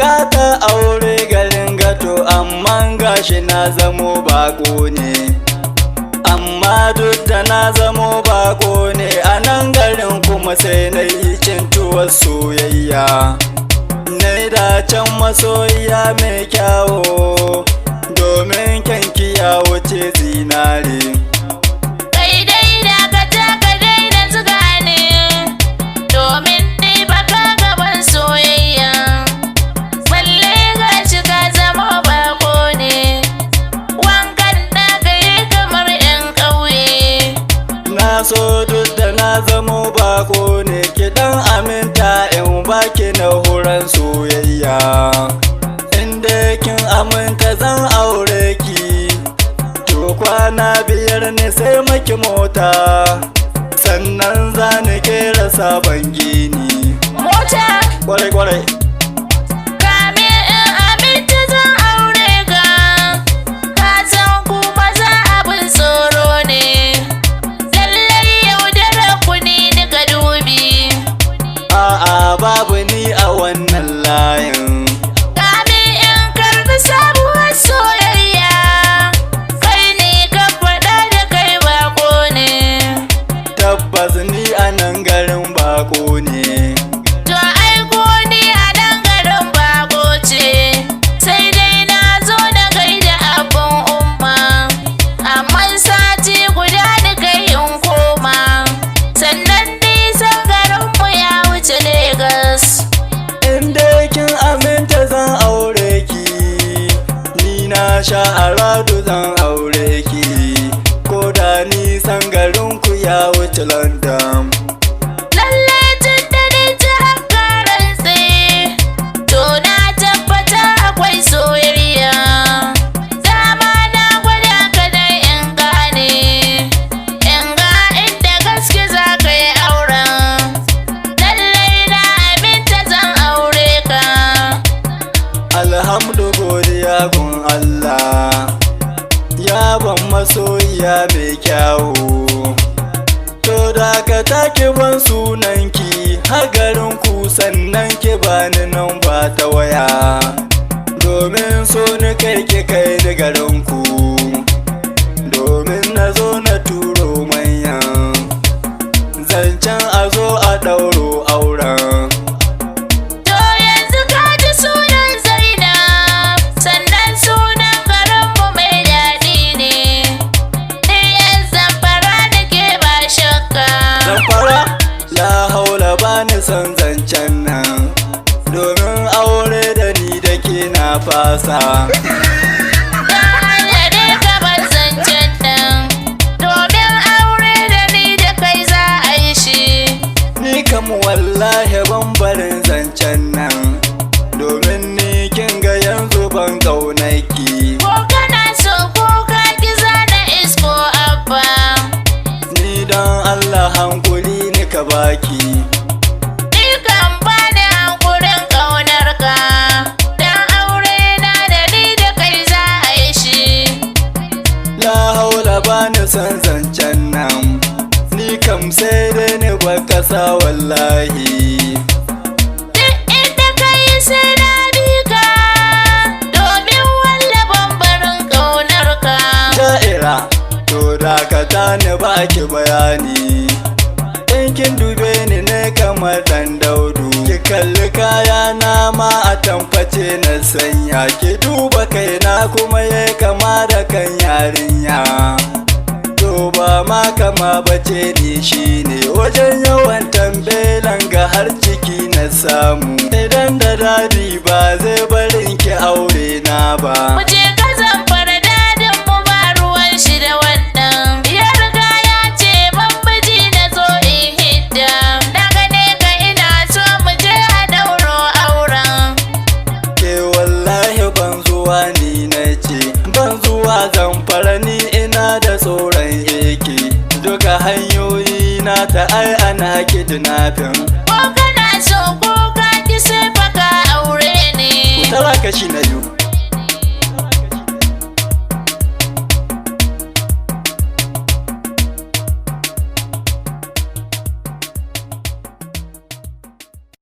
Bukata aure garin gato, amma gashi na zamo bako ne. Amma duk da na zamo bako ne a nan garin, kuma sai na yi cintuwar soyayya. Na da can masoyiya mai kyawo, domin kyanki ya wuce zinare. Kai dai dakata, ka daina zuga ni, domin ni baka gaban soyayya. Balle gashi ka zama bako ne, wankan da ka yi kamar 'yan ƙauye. Na so duk da na zamo bako ne, ki dan aminta in baki na horon soyayya. Inda kin aminta zan aure ki. To kwana 5 ne sai maki mota, sannan za ni kera sabon gini. Mota? Kwarai kwarai. Kamin in aminta zan aure ka, ka san ku maza abin tsoro ne. Lallai yaudarar ku ni nika dubi. A'a, babu ni a wannan layin. Kamin in karbi sabuwar soyayya, kai ne ka faɗa da kai bako ne. Tabbas ni a nan garin bako ne. To ai ko ni a nan garin bako ce, sai dai na zo na gaida abban umma. Amma sati guda ni kai in koma, sannan nisan garinmu ya wuce Legas. In dai kin aminta zan aure ki, ni na sha aradu zan aure ki, ko da nisan garin ku ya wuce London. Lalle tun da ni ta haka rantse, to na tabbata akwai soyayya. Dama na gwada ka dan in gane, in ga inda gaske za ka yi auren. Lallai na aminta zan aure ka. Alhamdu, godiya gun Allah, ya ban masoyiya mai kyawu. To dakata, ki ban sunanki har garin ku, sannan ki bani namba ta waya, domin so ni kai ki kai ni garin ku, domin na zo na turo manyan zancen a zo a ɗauro auren. To yanzu ka ji sunan Zainab, sannan sunan garinmu mai daɗi ne. Ni 'yan Zamfara nake ba shakka. Zamfara? La haula, ba ni son zancen nan, domin aure da ni da ke na fasa. Don Allah dai ka bar zancen nan, domin aure da ni da kai za a yi shi. Ni kam wallahi ban barin zancen nan, domin ni kin ga yanzu ban ƙaunaki. Ko kana so ko ka ki, zana isko abba. Ni don Allah hankuli ni ka baki. Ni kan bani hankurin ƙaunar ka, dan aure na da ni da kai za a yi shi. La haula, ba ni son zancen nan, ni kam sai dai ni bar ƙasa wallahi. Duk inda ka yi sai na bi ka, domin walla barin ƙaunar ka. Ja'ira, to dakata ni baki bayani. In kin dube ni ne kamar dan daudu, ki kalli kaya na ma a tamface na sanya, ki duba kaina kuma ya kama da kan yarinya. To ba ma kama bace, ni shine wajen yawan tambelan ga har ciki na samu. Idan da dadi ba zai barin ki aure na ba. Mu je ka Zamfara, dadin mu ba ruwan shi da wannan. Ya riga ya ce ban miji na zo in hidda. Na gane ka ina so mu je a dauro auren. Ke wallahi ban zuwa, ni na ce ban zuwa Zamfara, ni ina da tsoron eke, duka hanyoyi na ta ai ana kidnapping. Ko kana so ko ka ki, sai fa ka aure ni. Tara kashi na biyu.